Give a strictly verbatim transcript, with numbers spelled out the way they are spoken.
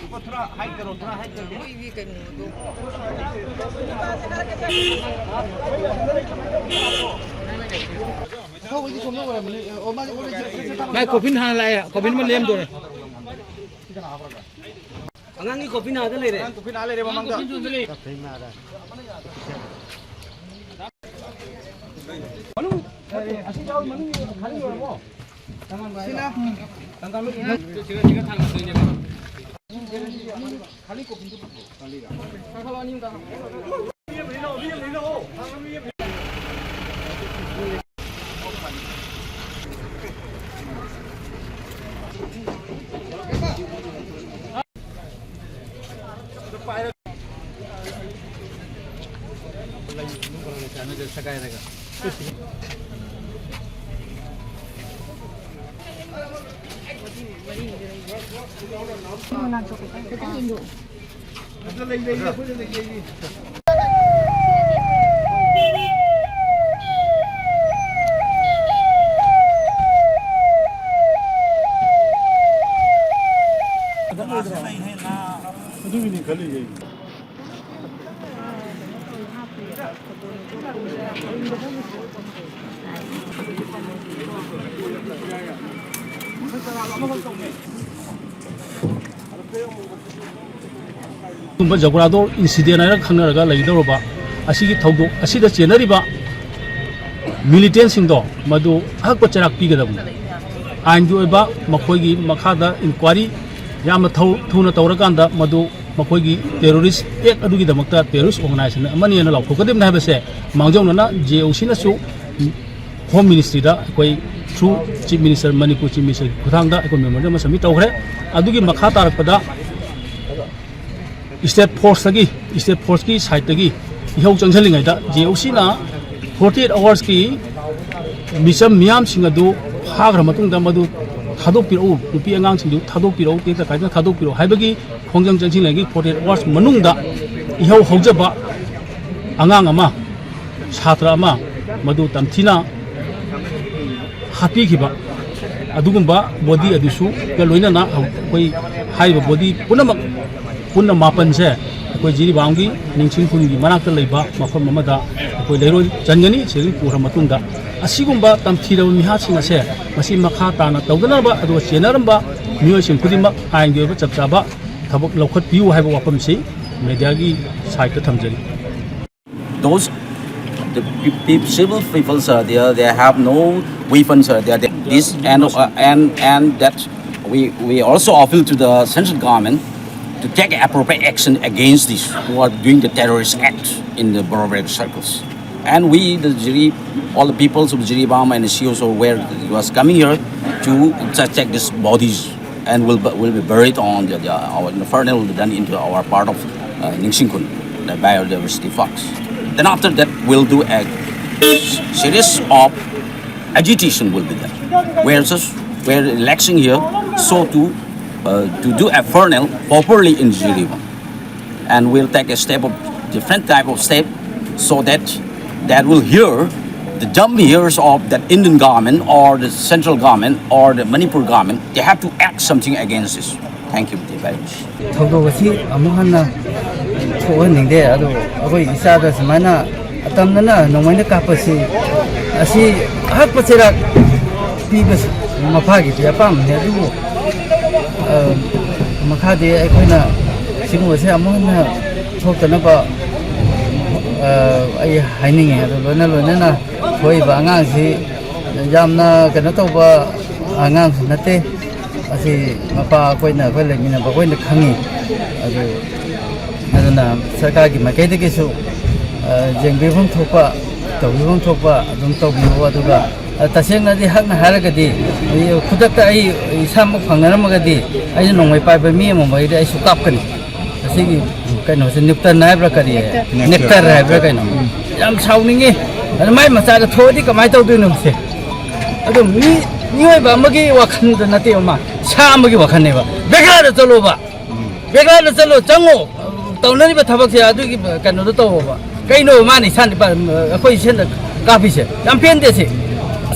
ꯃꯣꯏꯒꯤ ꯀꯩꯅꯣꯗꯣ꯫ ꯃꯥꯏ ꯀꯣꯐꯤꯟ ꯍꯥꯟꯅ ꯂꯥꯛꯑꯦ, ꯀꯣꯐꯤꯟ ꯑꯃ ꯂꯦꯝꯗꯣꯔꯦ꯫ ꯑꯉꯥꯡꯒꯤ ꯀꯣꯐꯤꯟ ꯑꯥꯗ ꯂꯩꯔꯦ꯫ ꯀꯣꯐꯤꯟ ꯑꯥ ꯂꯩꯔꯦ ꯃꯃꯥꯡꯗ꯫ ꯃꯅꯨꯡ, ꯑꯁꯤ ꯌꯥꯎ, ꯃꯅꯨꯡ ꯈꯔ ꯌꯧꯔꯝꯃꯣ꯫ ꯁꯤꯅ ꯑꯗꯨꯒꯤꯅꯤ ꯈꯜꯂꯤꯁꯦ꯫ ꯒꯨꯝꯕ ꯖꯒꯣꯔꯥꯗꯣ ꯏꯟꯁꯤꯗꯦꯟ ꯍꯥꯏꯅ ꯈꯪꯅꯔꯒ ꯂꯩꯒꯗꯧꯔꯕ ꯑꯁꯤꯒꯤ ꯊꯧꯗꯣꯛ ꯑꯁꯤꯗ ꯆꯦꯟꯅꯔꯤꯕ ꯃꯤꯂꯤꯇꯦꯟꯁꯤꯡꯗꯣ ꯃꯗꯨ ꯑꯍꯛꯄ ꯆꯩꯔꯥꯛ ꯄꯤꯒꯗꯕꯅꯤ꯫ ꯑꯥꯏꯟꯒꯤ ꯑꯣꯏꯕ ꯃꯈꯣꯏꯒꯤ ꯃꯈꯥꯗ ꯏꯟꯀ꯭ꯋꯥꯏꯔꯤ ꯌꯥꯝꯅ ꯊꯧ-, ꯊꯨꯅ ꯇꯧꯔꯀꯥꯟꯗ ꯃꯗꯨ ꯃꯈꯣꯏꯒꯤ ꯇꯦꯔꯣꯔꯤꯁ ꯑꯦꯛ ꯑꯗꯨꯒꯤꯗꯃꯛꯇ ꯇꯦꯔꯣꯔꯤꯁ ꯑꯣꯔꯒꯅꯥꯏꯖꯦꯁꯟ ꯑꯃꯅꯤ ꯍꯥꯏꯅ ꯂꯥꯎꯊꯣꯛꯀꯗꯕꯅꯤ ꯍꯥꯏꯕꯁꯦ ꯃꯥꯡꯖꯧꯅꯅ ꯖꯦ ꯑꯣ ꯁꯤꯅꯁꯨ ꯍꯣꯝ ꯃꯤꯅꯤꯁꯇ꯭ꯔꯤꯗ ꯑꯩꯈꯣꯏ through chief minister, Manipur chief ꯃꯤꯅꯤꯁꯇꯔꯒꯤ ꯈꯨꯠꯊꯥꯡꯗ ꯑꯩꯈꯣꯏ ꯃꯦꯃꯣꯔꯦꯟꯗꯝ ꯑꯃ ꯁꯕꯃꯤꯠ ꯇꯧꯈ꯭ꯔꯦ꯫ ꯑꯗꯨꯒꯤ ꯃꯈꯥ ꯇꯥꯔꯛꯄꯗ ꯏꯁꯇꯦꯠ ꯐꯣꯔꯁꯇꯒꯤ, ꯏꯁꯇꯦꯠ ꯐꯣꯔꯁꯀꯤ ꯁꯥꯏꯠꯇꯒꯤ ꯏꯍꯧ ꯆꯪꯁꯤꯜꯂꯤꯉꯩꯗ ꯖꯦ ꯑꯣ ꯁꯤꯅ ꯐꯣꯔꯇꯤ ꯑꯦꯠ ꯑꯋꯥꯔꯁꯀꯤ ꯃꯤꯆꯝ ꯃꯤꯌꯥꯝꯁꯤꯡ ꯑꯗꯨ ꯐꯥꯈ꯭ꯔ ꯃꯇꯨꯡꯗ ꯃꯗꯨ ꯊꯥꯗꯣꯛꯄꯤꯔꯛꯎ, ꯅꯨꯄꯤ ꯑꯉꯥꯡꯁꯤꯡꯗꯨ ꯊꯥꯗꯣꯛꯄꯤꯔꯛꯎ, ꯇꯦꯛꯇ ꯀꯥꯏꯗꯅ ꯊꯥꯗꯣꯛꯄꯤꯔꯛꯎ ꯍꯥꯏꯕꯒꯤ ꯈꯣꯡꯖꯪ ꯆꯪꯁꯤꯜꯂꯤꯉꯩꯒꯤ ꯐꯣꯔꯇꯤ ꯑꯦꯠ ꯑꯋꯥꯔꯁ ꯃꯅꯨꯡꯗ ꯏꯍꯧ ꯍꯧꯖꯕ ꯑꯉꯥꯡ ꯑꯃ, ꯁꯥꯇ꯭ꯔ ꯑꯃ ꯃꯗꯨ ꯇꯝꯊꯤꯅ ꯍꯥꯠꯄꯤꯈꯤꯕ ꯑꯗꯨꯒꯨꯝꯕ ꯕꯣꯗꯤ ꯑꯗꯨꯁꯨꯒ ꯂꯣꯏꯅꯅ ꯑꯩꯈꯣꯏ ꯍꯥꯏꯔꯤꯕ ꯕꯣꯗꯤ ꯄꯨꯝꯅꯃꯛ ꯄꯨꯟꯅ ꯃꯥꯄꯟꯁꯦ ꯑꯩꯈꯣꯏ ꯖꯤꯔꯤꯕꯥꯝꯒꯤ ꯅꯤꯡꯁꯤꯡ ꯈꯨꯟꯒꯤ ꯃꯅꯥꯛꯇ ꯂꯩꯕ ꯃꯐꯝ ꯑꯃꯗ ꯑꯩꯈꯣꯏ ꯂꯩꯔꯣꯏ ꯆꯟꯒꯅꯤ꯫ ꯁꯤꯗꯒꯤ ꯄꯨꯈ꯭ꯔ ꯃꯇꯨꯡꯗ ꯑꯁꯤꯒꯨꯝꯕ ꯇꯝꯊꯤꯔꯕ ꯃꯤꯍꯥꯠꯁꯤꯡ ꯑꯁꯦ ꯃꯁꯤ ꯃꯈꯥ ꯇꯥꯅ ꯇꯧꯗꯅꯕ, ꯑꯗꯨꯒ ꯆꯦꯟꯅꯔꯝꯕ ꯃꯤꯑꯣꯏꯁꯤꯡ ꯈꯨꯗꯤꯡꯃꯛ ꯑꯥꯏꯟꯒꯤ ꯑꯣꯏꯕ ꯆꯞ ꯆꯥꯕ ꯊꯕꯛ ꯂꯧꯈꯠꯄꯤꯌꯨ ꯍꯥꯏꯕ ꯋꯥꯐꯝꯁꯤ ꯃꯦꯗꯤꯌꯥꯒꯤ ꯁꯥꯏꯠꯇ ꯊꯝꯖꯔꯤ꯫ Those the pe- pe- civil peoples are there. They have no weapons. Are there. This and uh, and and that we we also appeal to the central government to take appropriate action against these who are doing the terrorist act in the Borobek circles. And we, the Jiri, all the peoples of Jiribam and Siu, so where he was coming here to check these bodies and will be, will be buried on the, the our the furnace will be done into our part of uh, Ningsingkun, the biodiversity parks. Then after that, we'll do a series of agitation will be there, where just where election here, so to uh, to do a furnace properly in Jiribam, and we'll take a step of different type of step, so that that will here the dumb ears of that Indian government or the central government or the Manipur government, they have to act something against this. Thank you very much. ꯊꯧꯗꯣꯛ ꯑꯁꯤ ꯑꯃꯨꯛ ꯍꯟꯅ ꯊꯣꯛꯍꯟꯅꯤꯡꯗꯦ꯫ ꯑꯗꯣ ꯑꯩꯈꯣꯏ ꯏꯆꯥꯗ ꯁꯨꯃꯥꯏꯅ ꯑꯇꯝꯅꯅ ꯅꯣꯡꯃꯩꯅ ꯀꯥꯞꯄꯁꯤ, ꯑꯁꯤ ꯑꯍꯛꯄ ꯆꯩꯔꯥꯛ ꯄꯤꯕ ꯃꯐꯥꯒꯤꯗꯤ ꯑꯄꯥꯝꯕꯅꯤ꯫ ꯑꯗꯨꯕꯨ ꯃꯈꯥꯗꯤ ꯑꯩꯈꯣꯏꯅ ꯁꯤꯒꯨꯝꯕꯁꯦ ꯑꯃꯨꯛ ꯍꯟꯅ ꯊꯣꯛꯇꯅꯕ ꯑꯩ ꯍꯥꯏꯅꯤꯡꯉꯤ꯫ ꯑꯗꯨ ꯂꯣꯏꯅ ꯂꯣꯏꯅꯅ ꯊꯣꯛꯏꯕ ꯑꯉꯥꯡꯁꯤ ꯌꯥꯝꯅ ꯀꯩꯅꯣ ꯇꯧꯕ ꯑꯉꯥꯡꯁꯨ ꯅꯠꯇꯦ꯫ ꯑꯁꯤ ꯃꯄꯥ ꯑꯩꯈꯣꯏꯅ, ꯑꯩꯈꯣꯏ ꯂꯩꯃꯤꯟꯅꯕ ꯑꯩꯈꯣꯏꯅ ꯈꯪꯉꯤ꯫ ꯑꯗꯨ ꯑꯗꯨꯅ ꯁꯔꯀꯥꯔꯒꯤ ꯃꯥꯏꯀꯩꯗꯒꯤꯁꯨ ꯌꯦꯡꯕꯤꯐꯝ ꯊꯣꯛꯄ, ꯇꯧꯕꯤꯐꯝ ꯊꯣꯛꯄ ꯑꯗꯨꯝ ꯇꯧꯕꯤꯌꯨ꯫ ꯑꯗꯨꯒ ꯇꯁꯦꯡꯅꯗꯤ ꯍꯛꯅ ꯍꯥꯏꯔꯒꯗꯤ ꯈꯨꯗꯛꯇ ꯑꯩ ꯏꯁꯥꯃꯛ ꯐꯪꯅꯔꯝꯃꯒꯗꯤ ꯑꯩꯁꯨ ꯅꯣꯡꯃꯩ ꯄꯥꯏꯕ ꯃꯤ ꯑꯃ ꯑꯣꯏꯔꯗꯤ ꯑꯩꯁꯨ ꯀꯥꯞꯀꯅꯤ꯫ ꯑꯁꯤꯒꯤ ꯀꯩꯅꯣꯁꯦ ꯅ꯭ꯌꯨꯇꯟ ꯍꯥꯏꯕ꯭ꯔꯥ ꯀꯔꯤ, ꯅꯦꯛꯇꯔ ꯍꯥꯏꯕ꯭ꯔꯥ ꯀꯩꯅꯣ, ꯌꯥꯝ ꯁꯥꯎꯅꯤꯡꯉꯤ꯫ ꯑꯗꯨ ꯃꯥꯏ ꯃꯆꯥꯗ ꯊꯣꯛꯑꯗꯤ ꯀꯃꯥꯏꯅ ꯇꯧꯗꯣꯏꯅꯣ ꯁꯦ? ꯑꯗꯨ ꯃꯤ, ꯃꯤꯑꯣꯏꯕ ꯑꯃꯒꯤ ꯋꯥꯈꯜꯗ ꯅꯠꯇꯦꯕ, ꯃꯥ ꯁꯥ ꯑꯃꯒꯤ ꯋꯥꯈꯜꯅꯦꯕ꯫ ꯕꯦꯒ꯭ꯔꯥꯗ ꯆꯠꯂꯣꯕ, ꯕꯦꯒ꯭ꯔꯥꯗ ꯆꯠꯂꯣ, ꯆꯪꯉꯣ꯫ ꯇꯧꯅꯔꯤꯕ ꯊꯕꯛꯁꯦ ꯑꯗꯨꯒꯤ ꯀꯩꯅꯣꯗꯣ ꯇꯧꯋꯣꯕ꯫ ꯀꯩꯅꯣ ꯃꯥꯅ ꯏꯁꯥ ꯅꯨꯄꯥ ꯑꯩꯈꯣꯏ ꯏꯁꯦꯟꯗ ꯀꯥꯞꯄꯤꯁꯦ? ꯌꯥꯝ ꯄꯦꯟꯗꯦ ꯁꯤ꯫